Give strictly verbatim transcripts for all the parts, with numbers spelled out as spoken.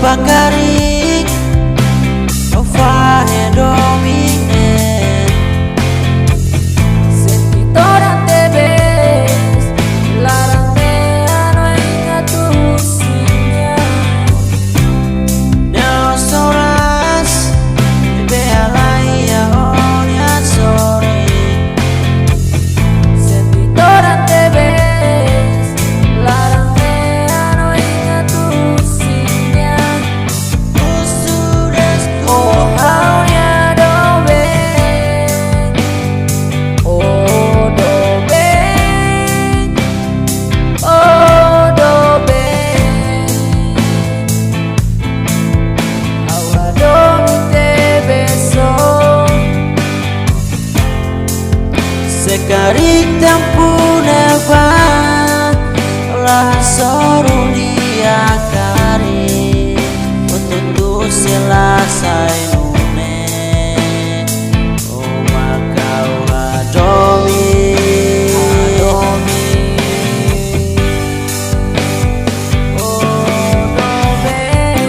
Deskulpa karik, ó fahe domin ne'e. Sente todan tebes, laran ne'e ha'u-nia atu husu nian. Ne'e solas, ne'ebé halai iha ó-nia sorin. Sente todan tebes, laran ne'e ha'u-nia atu husu nian. Husu de'it, ó ha'u-nia doben, ó doben, ó doben. Ha'u hadomi tebes ó. Se karik tempu ne'ebá la hasoru di'ak karik, ó tenke sei la sai nune'e. Ó mak ha'u hadomi. Hadomi. Ó doben.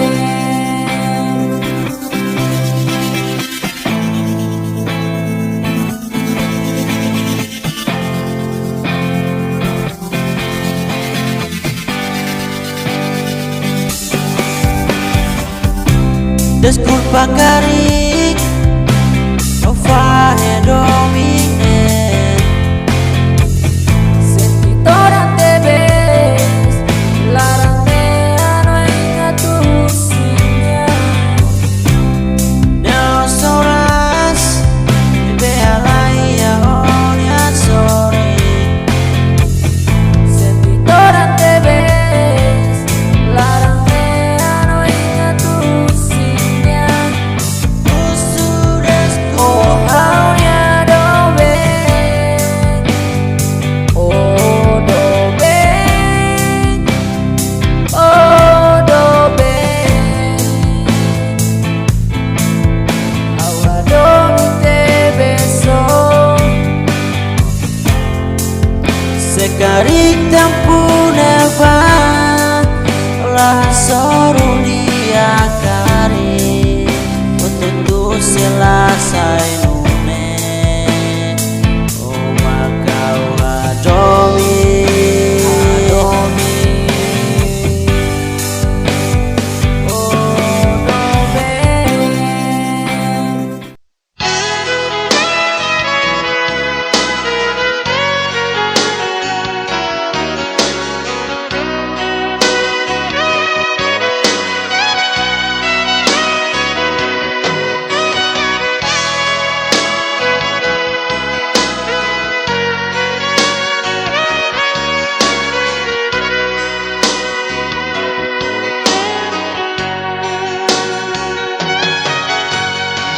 Deskulpa karik, ó fahe domin ne'e. Sente todan tebes, laran ne'e ha'u-nia atu husu nian. Ne'e solas, ne'ebé halai iha ó-nia sorin. Sente todan tebes, laran ne'e ha'u-nia atu husu nian. Husu de'it, ó ha'u-nia doben, ó doben, ó doben. Ha'u hadomi tebes ó. Se karik tempu ne'ebá la hasoru di'ak karik, ó tenke sei la sai nune'e. Ó mak ha'u hadomi. Hadomi. Ó doben.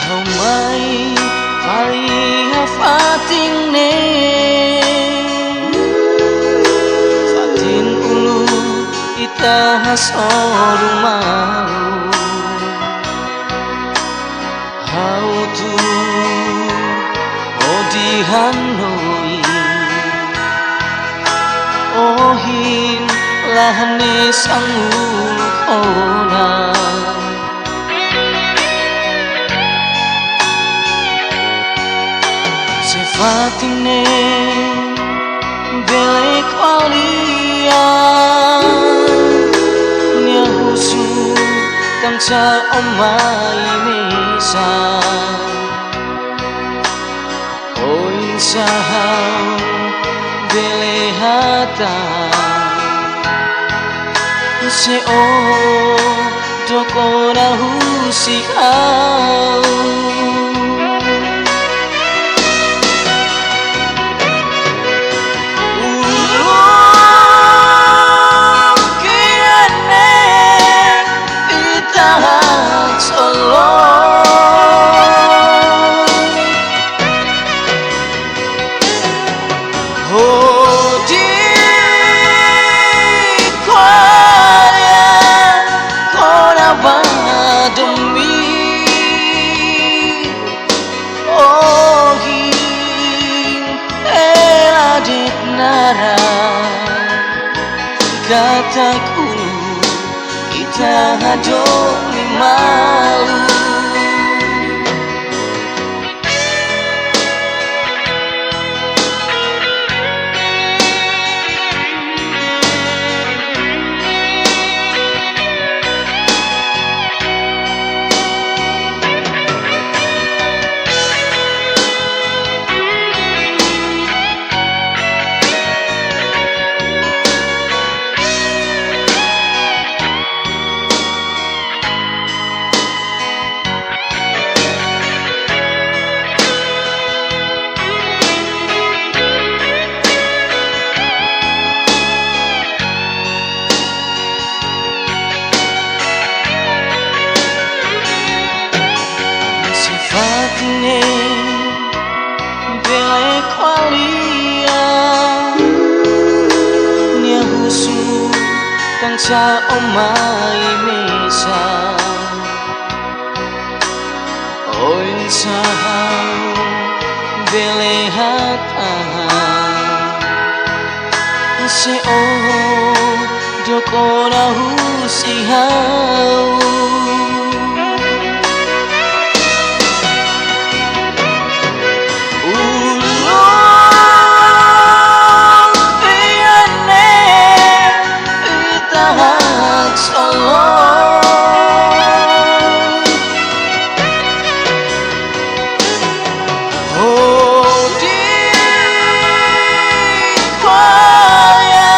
Ha'u mai fali iha fatin ne'e, fatin uluk ita hasoru malu. Ha'u tuur hodi hanoin, ohin la hanesan uluk ona. Se fatin ne'e bele ko'alia, nia husu tansá ó mai mesak. Oinsá ha'u bele hatán, se ó dook ona husi ha'u. Uluk ki'ik ne'e ita haksolok. Hodi ko'alia kona-ba domin, ohin hela de'it naran, katak uluk ita Ita hadomi malu. Sifat ne'e bele ko'alia, nia husu tansá ó mai mesak. Oinsá ha'u bele hatahan, se ó dokona husi ha'u. Uluk iha ne'e ita haksolok. Hodi ko'alia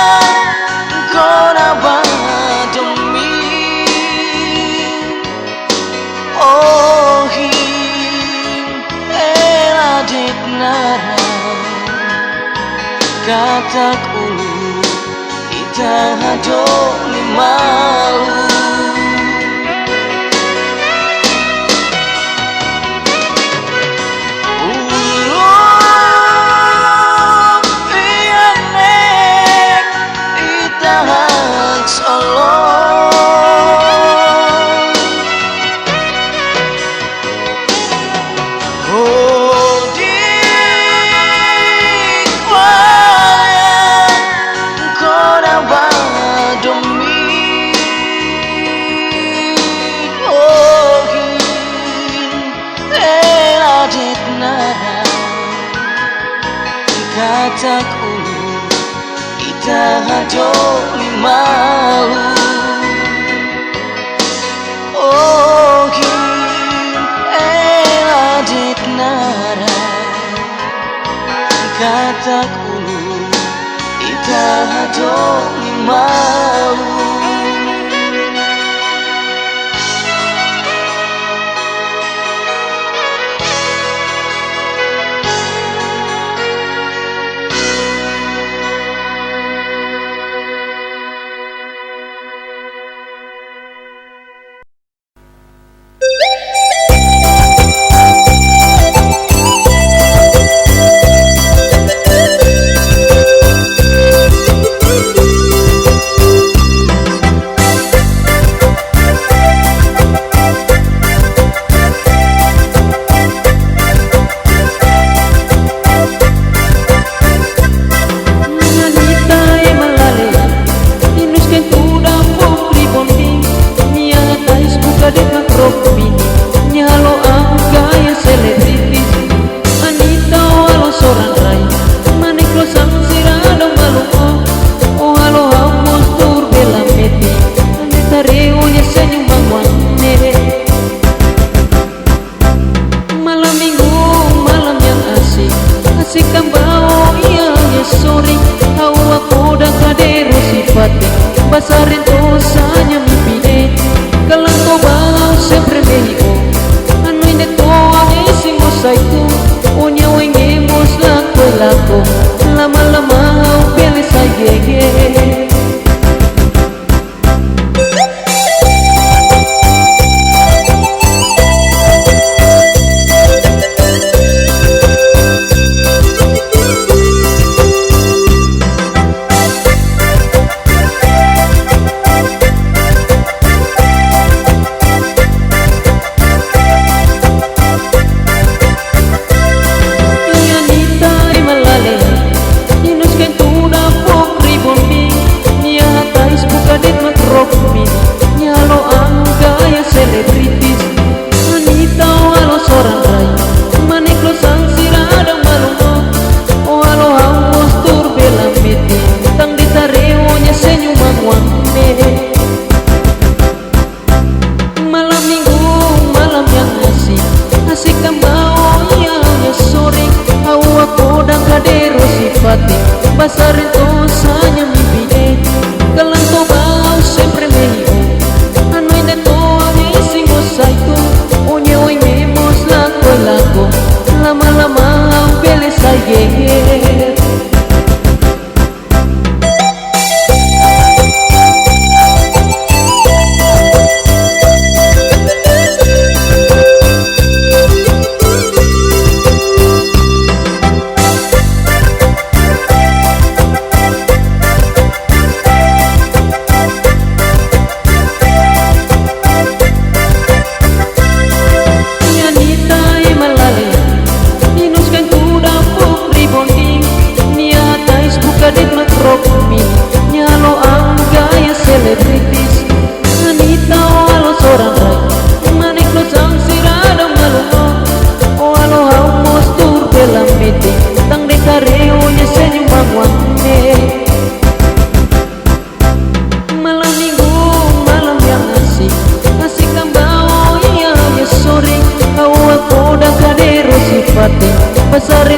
kona-ba domin. Ohin hela de'it naran, katak uluk ita hadomi malu. Uluk iha ne'e ita haksolok. Hodi ko'alia kona-ba domin. Ohin hela de'it naran, katak uluk ita hadomi malu. Ohin hela de'it naran, katak uluk ita hadomi malu.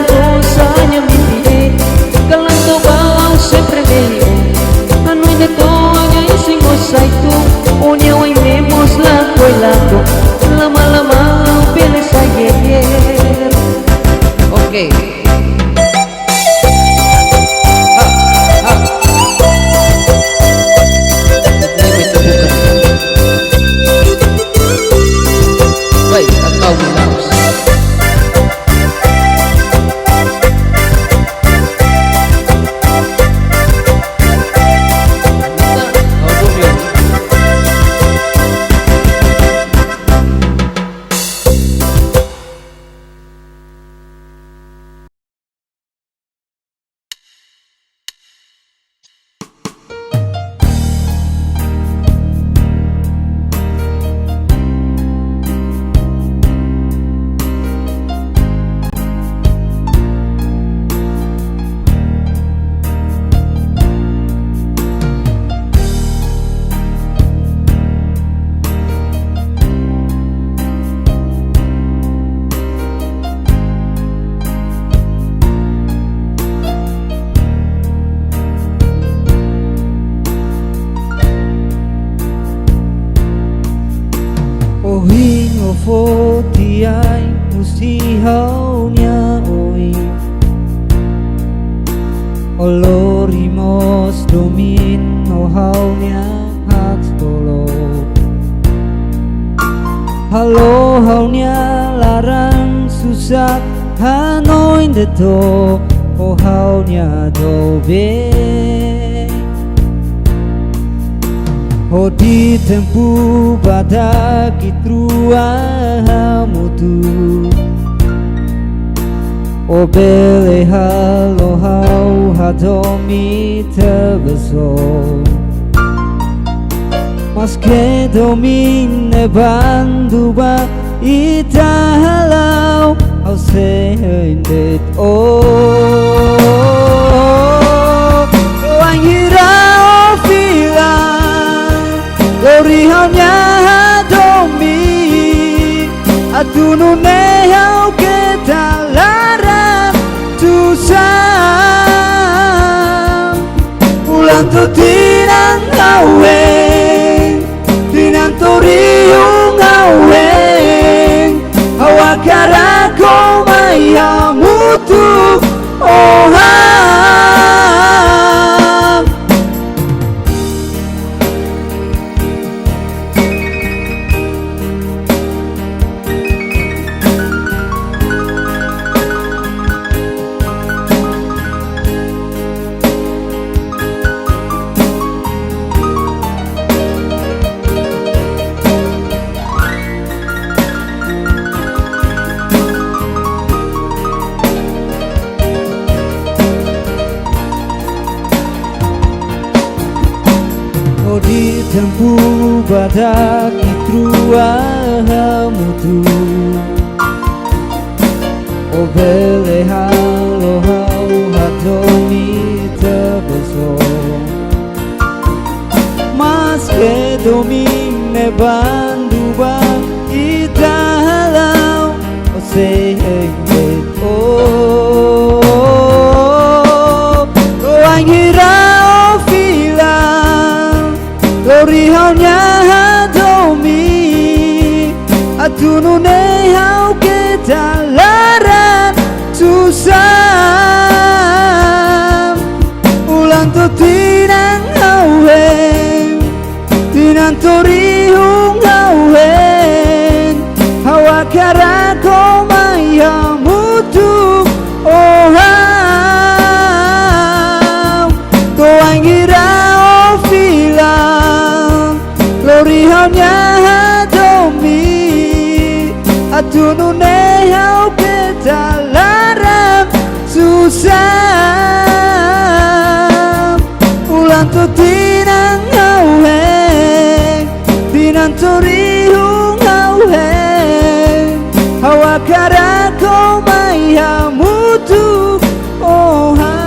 Rosa nia miti e, kalan to'o ba ha'u sempre ne'e. Hanoin de'it to'o nia isin mós sai tu, o-nia oin ne'e mós lakohi lakon, lama-lama ha'u bele sai geger. Oke. Ha, ha. Baik, atau minus. Ohin o foti ai husi ha'u-nia oin. O lori mós domin ho ha'u-nia haksolok. Halo ha'u-nia laran susar, hanoin de'it to'o ha'u-nia doben. Hodi tempu badak ita rua hamutuk. O bele halo ha'u hadomi ita besok. Maske domin ne'e bandu ba ita hala'o, ha'u sei hein de'it ó. Wainhira ó fila, lori ha'u-nia hadomi. Atu nune'e ha'u keta laran susar. Fulan to'o tinan ha'u hein, tinan to'o rihun ha'u hein. Ha'u hakarak ó mai hamutuk ho ha'u. Hodi tempu badak ita rua hamutuk. Ó bele halo ha'u hadomi ita besok. Maske domin ne'e bandu ba ita hala'o, ha'u sei hein de'it ó. Wainhira ó fila, lori ha'u-nia hadomi. Atu nune'e ha'u keta laran susar. Fulan to'o tinan ha'u hein, tinan to'o rihun ha'u hein. Ha'u hakarak ó mai hamutuk ho ha'u. To'o wainhira ó fila, lori ha'u-nia hadomi. Atu nune'e ha'u keta laran susar. Fulan to'o tinan ha'u hein, tinan to'o rihun ha'u hein. Ha'u hakarak ó mai hamutuk ho ha'u.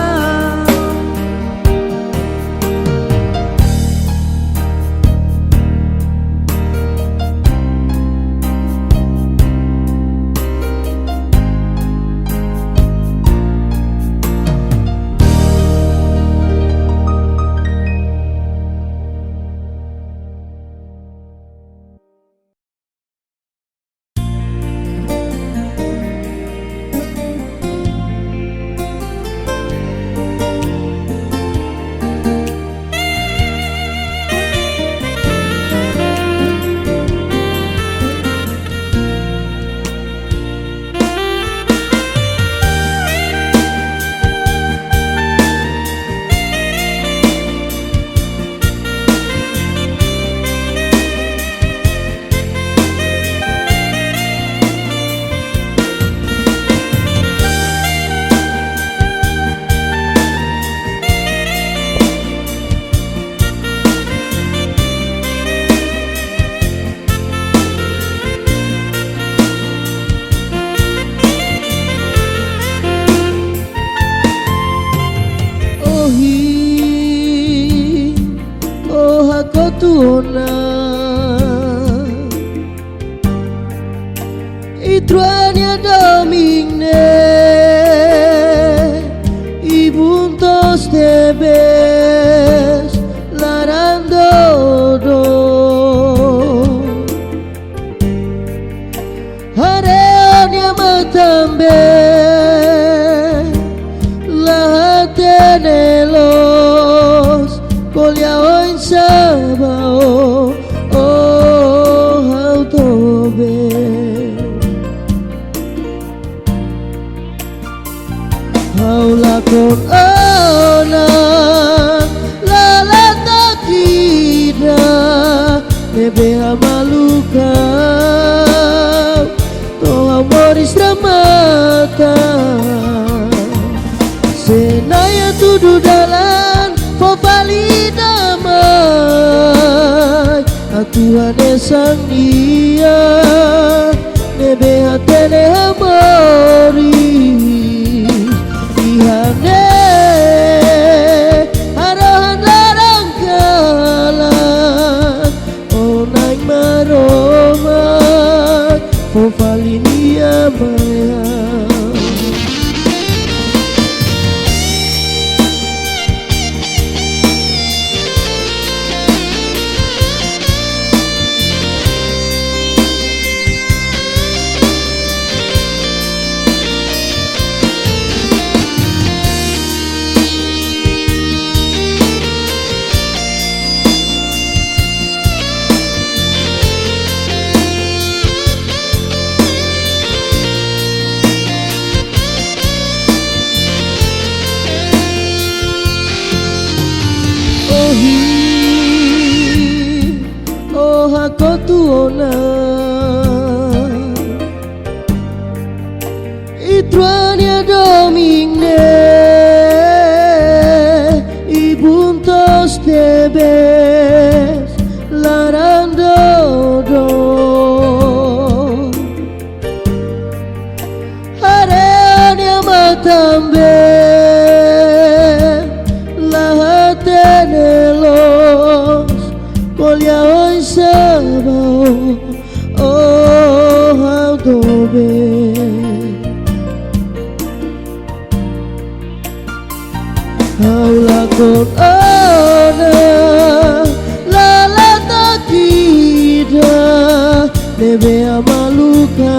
Ha'u lakon ona, la latak ida ne'ebé hamaluka, to'o ha'u moris remata. Se Na'i hatudu dalan, fó fali ida mai, atu hanesan Nia ne'ebé hatene ha'u moris. Iha ne'e, harohan laran kalan, ó Na'i Maromak, fó fali Nia mai ha'u. Ohin, ó hakotu ona, Itrua nia domin ne'e, ibun toos tebes, laran dodok. Haree nia matan-been, la hatene loos, ko'alia oinsá ba ó, ó ha'u doben. Ha'u lakon ona, la latak ida ne'ebé hamaluka,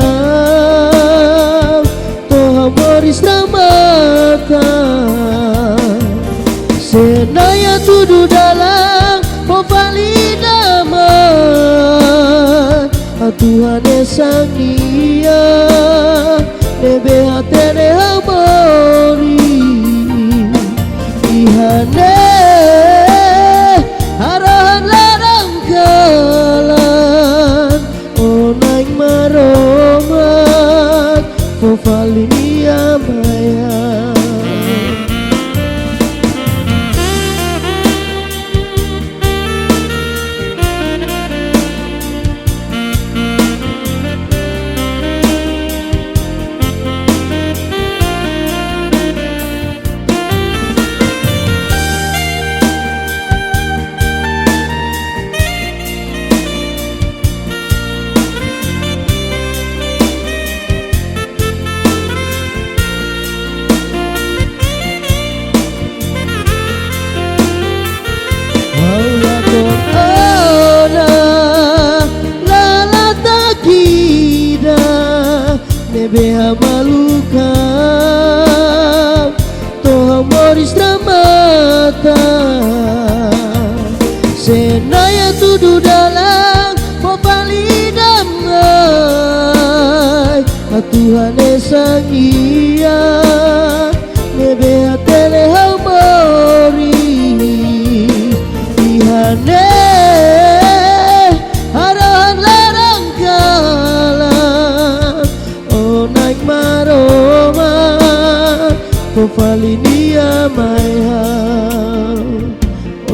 to'o ha'u moris remata. Se Na'i hatudu dalan, fó fali ida mai, atu hanesan Nia ne'ebé hatene ha'u moris. Iha ne'e, harohan laran kalan, ó Na'i Maromak, fó fali Nia mai ha'u. Ha'u lakon ona, la latak ida ne'ebé hamaluka, to'o ha'u moris remata. Se Na'i hatudu dalan, fó fali ida mai, atu hanesan Nia ne'ebé hatene ha'u moris. Iha ne'e, harohan laran kalan, ó Na'i Maromak, fó fali Nia mai ha'u.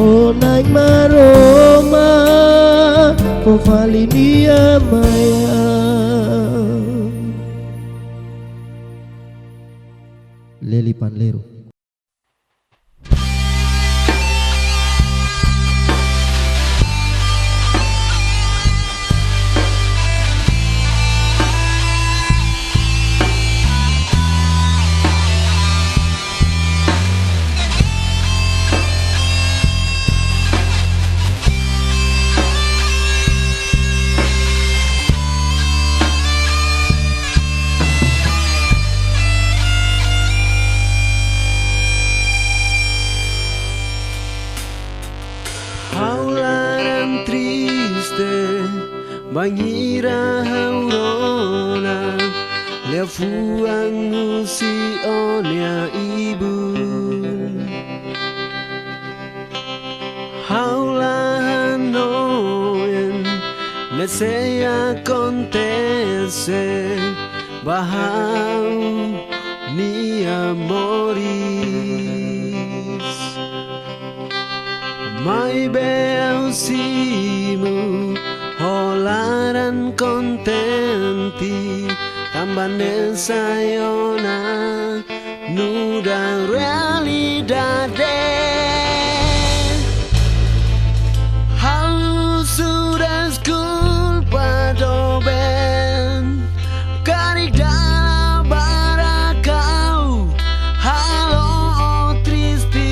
Ó Na'i Maromak, fó fali Nia mai ha'u. Leli Panlero. Ha'u laran triste, bainhira ha'u rona, liafuan husi ó-nia Sei akontese ba ha'u-nia moris. Maibé ha'u simu ho laran kontente, tanba hanesan ona nu'udar realidade. Ha'u sura deskulpa doben, karik dala barak ha'u halo o triste.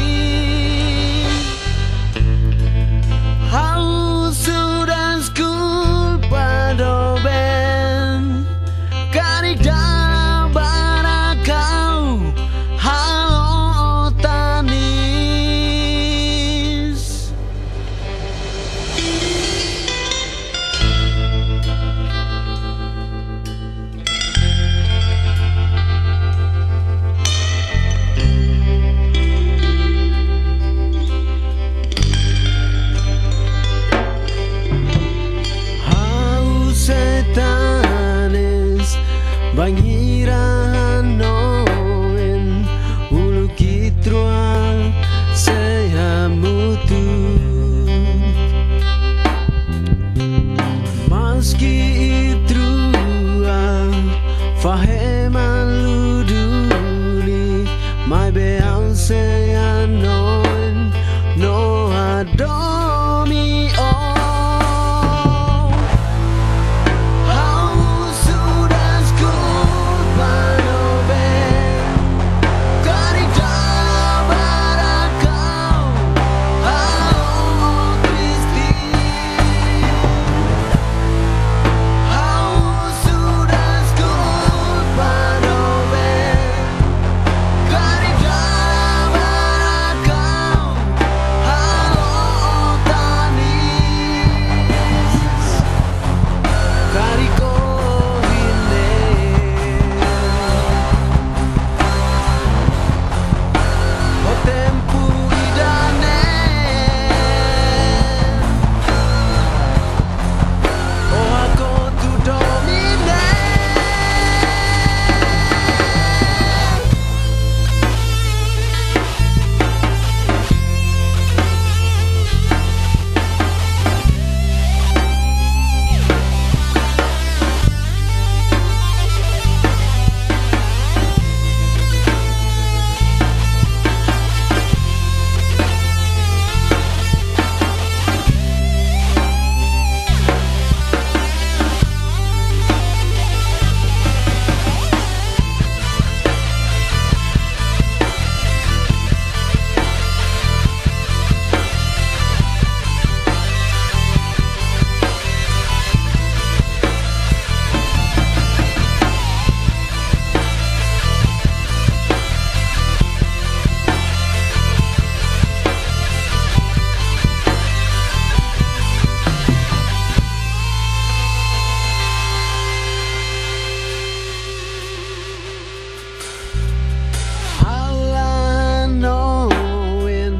Ha'u sura deskulpa doben, karik dala barak ha'u halo o tanis. Ha'u sei tanis bainhira hanoin uluk ita rua sei hamutuk. Maski ita rua fahe malu duni, maibé ha'u sei hanoin no hadomi ó. Ha'u sura deskulpa doben, karik dala barak ha'u halo o triste. Ha'u sura deskulpa doben, karik dala barak ha'u halo o tanis. Karik ohin ne'e ho tempu ida-ne'e, ó hakotu domin ne'e. Ha'u la hanoin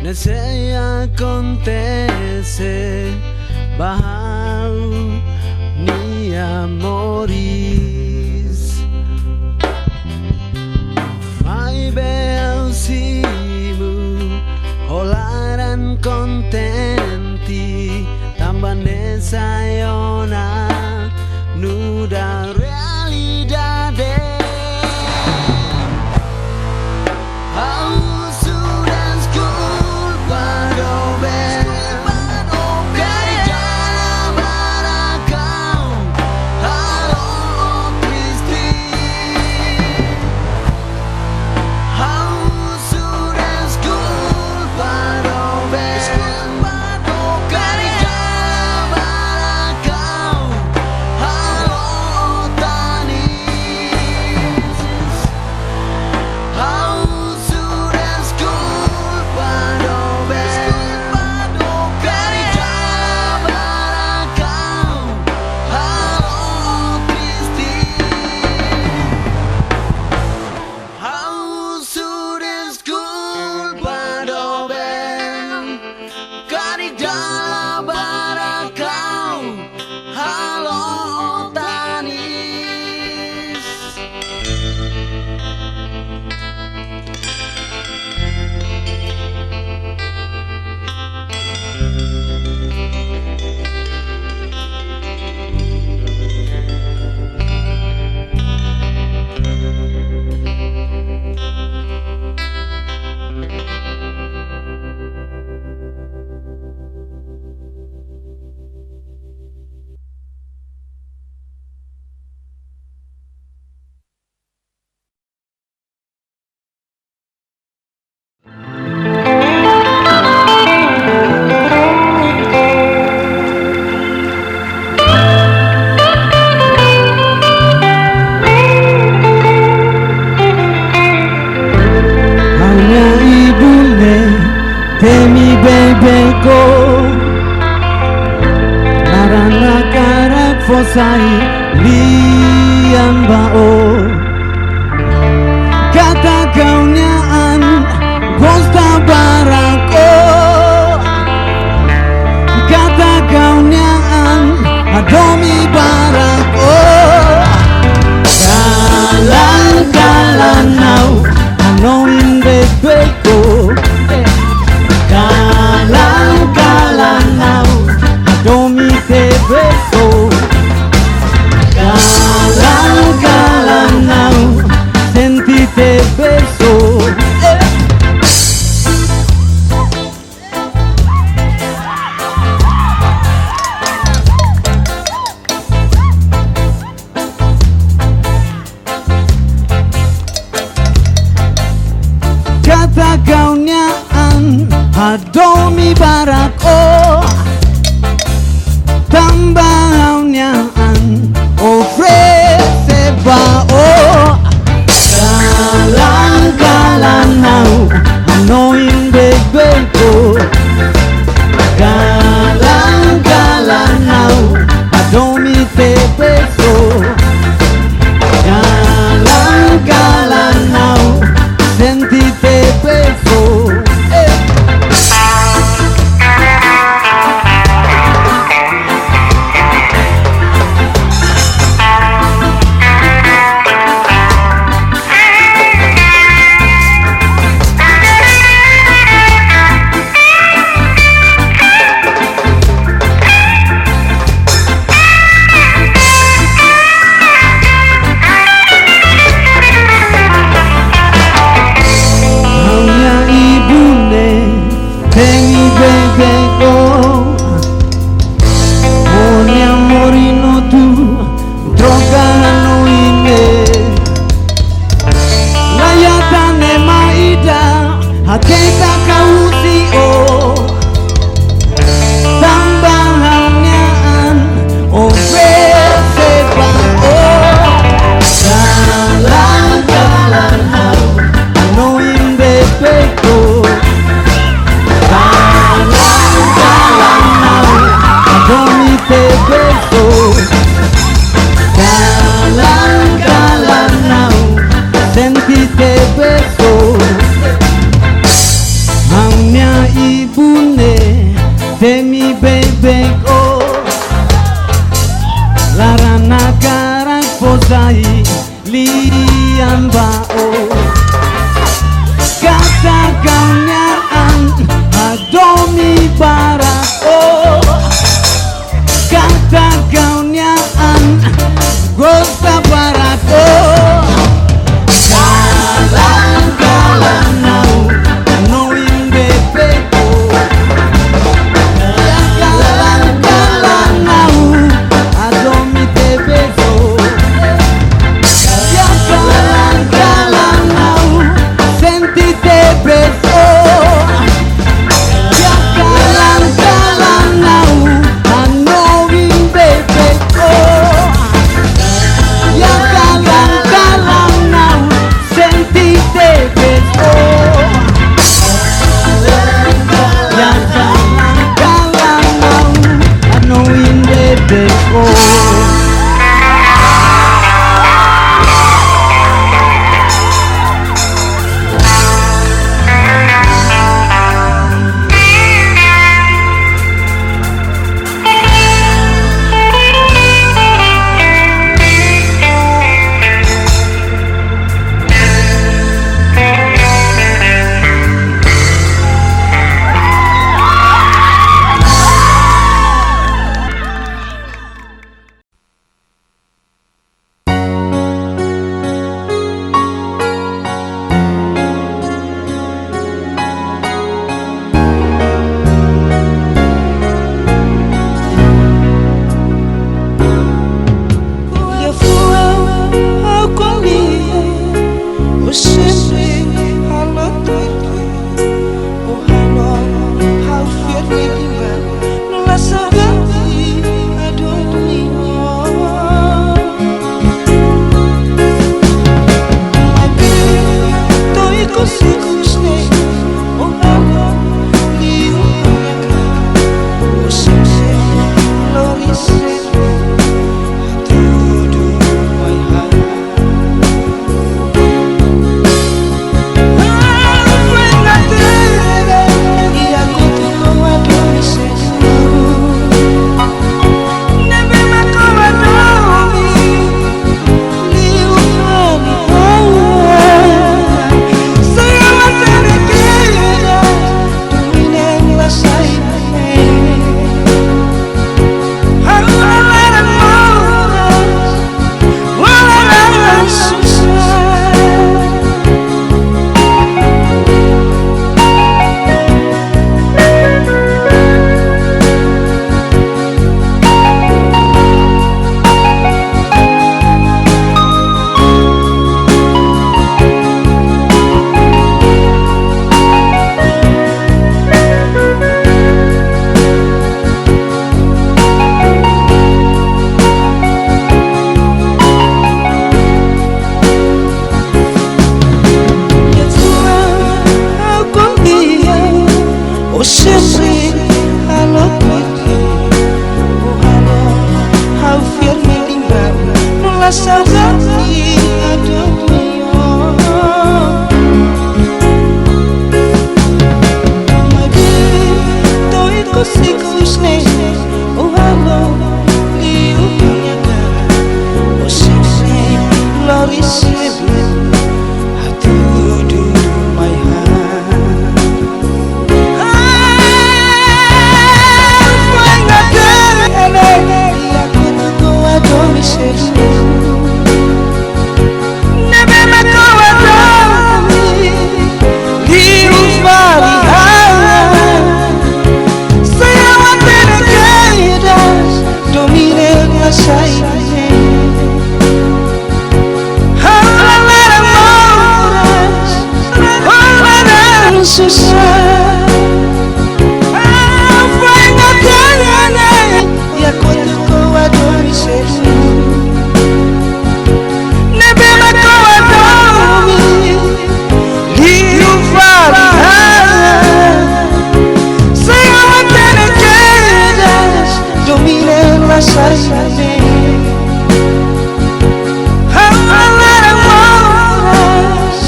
ne'e sei akontese ba ha'u-nia moris. Maibé ha'u simu ho laran kontente, tanba hanesan ona nu'udar realidade. Ha'u sura deskulpa doben, karik dala barak ha'u halo o triste. Ha'u sura deskulpa doben, karik dala barak ha'u halo o Sai lian ba ó. Katak ha'u-nia an gosta barak ó. Katak ha'u-nia an hadomi barak ó. Kalan-kalan ha'u hanoin beibeik ó. Kalan-kalan ha'u hadomi tebes ó. Kalan-kalan ha'u sente tebes ó. Katak ha'u-nia an hadomi barak ó. Tanba ha'u-nia an oferese ba ó. Kalan-kalan ha'u hanoin beibeik ó. Kalan-kalan ha'u hadomi tebes ó. Kalan-kalan ha'u sente tebes ó. Eh. Ha'u-nia ibun ne'e temi beibeik ó. Ó-nia morin hotu troka hanoin ne'e. La iha tan ema ida hateta ka husi ó. Tanba ha'u-nia an oferese ba ó. Kalan-kalan ha'u hanoin beibeik ó. Kalan-kalan ha'u hadomi tebes ó. Kalan-kalan ha'u sente tebes ó. Ha'u-nia ibun ne'e temi beibeik ó. Laran hakarak fó sai lian ba ó. Katak ha'u-nia an hadomi barak ó. Katak ha'u-nia an gosta barak ó. Kalan-kalan ha'u hanoin beibeik ó. Kalan susar. Ha'u foin hatene, ya kuandu ko'a domin sei. Ne'ebé mak ko'a domin, liu fali ha'u. Sei ha'u hatene kedas, domin ne'e la sai mai. Ha'u la laran moras,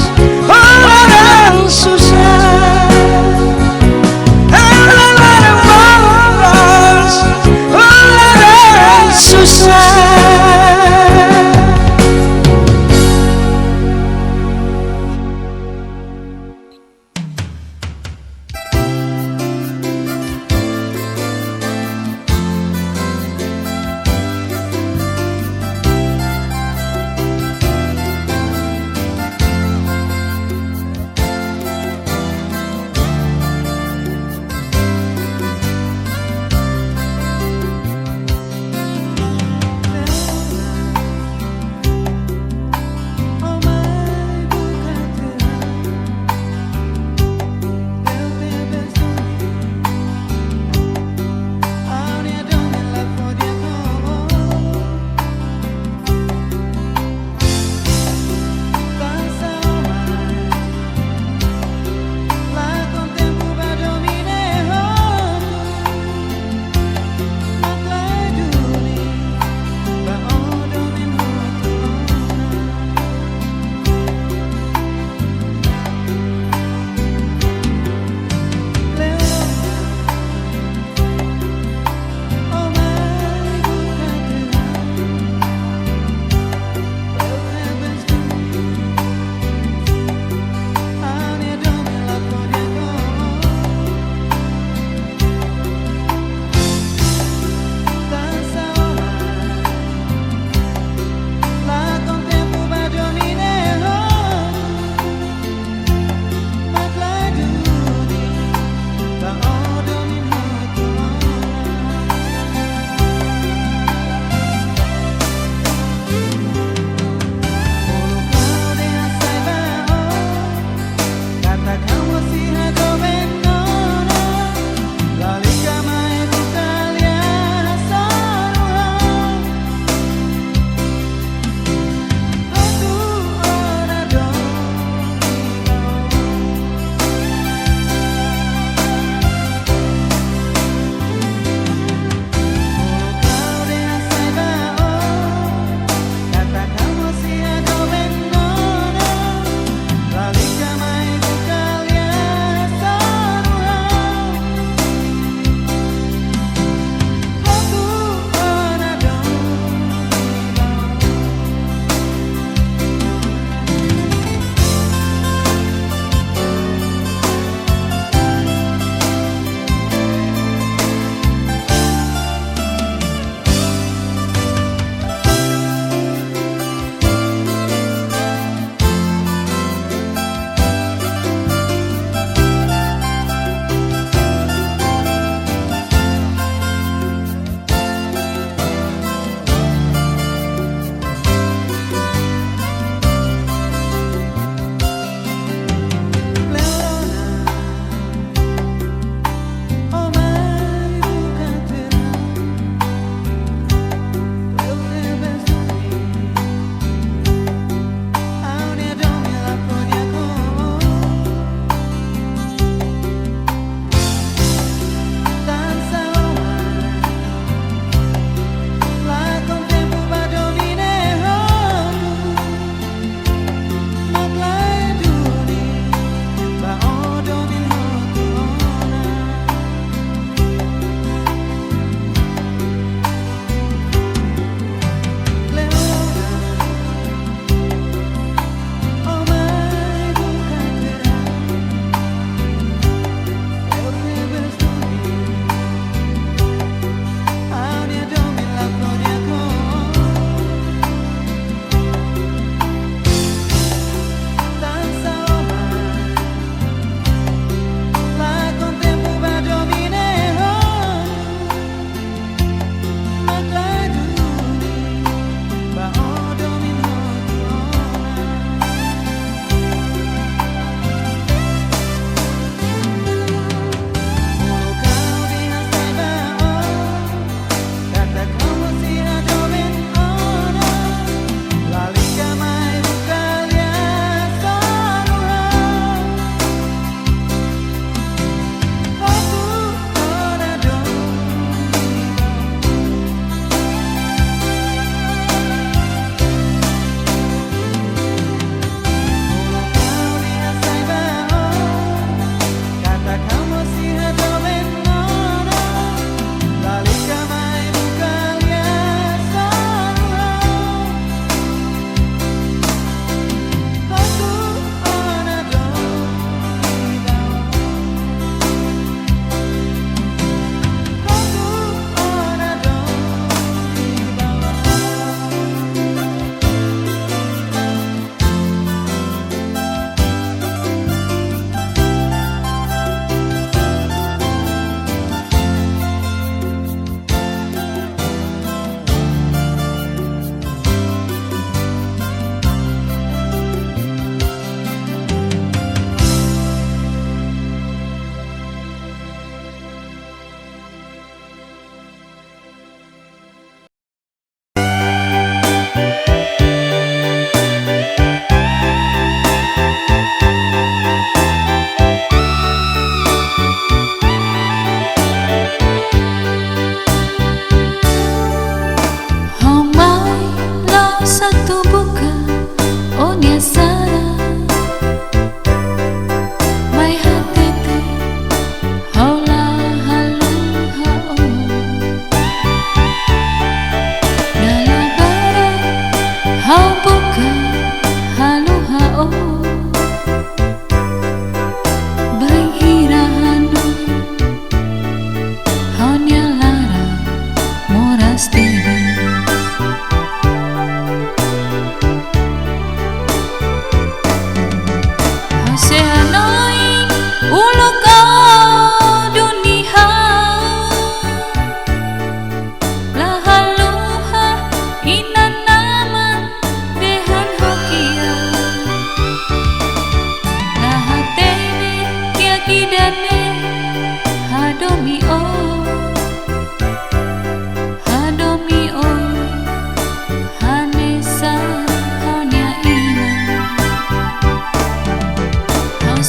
ho laran susar.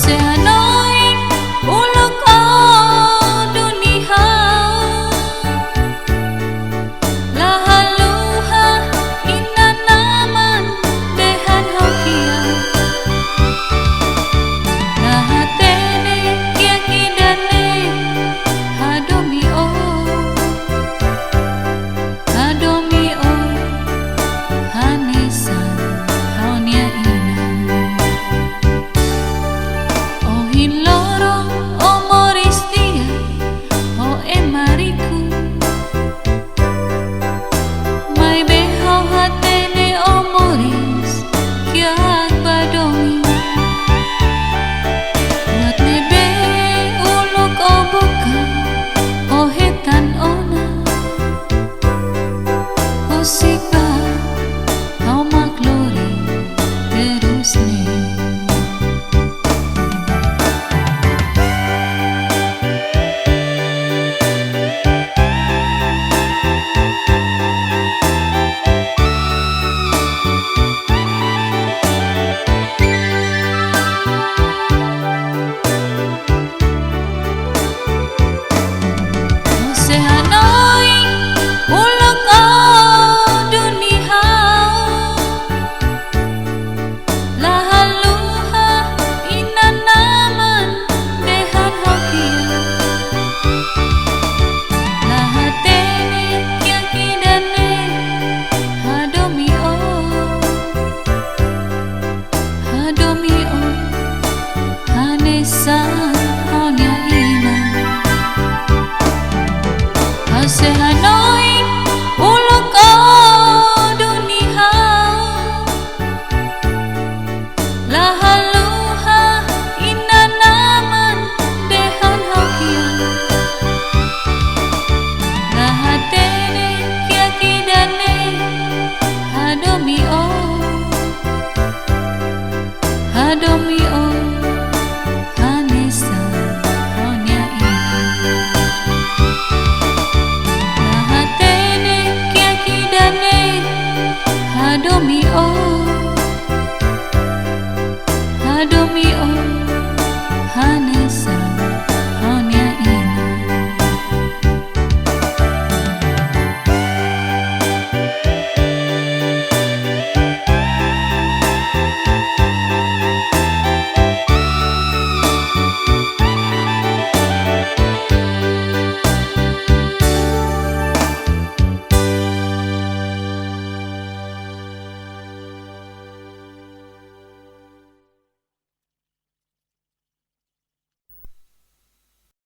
Terra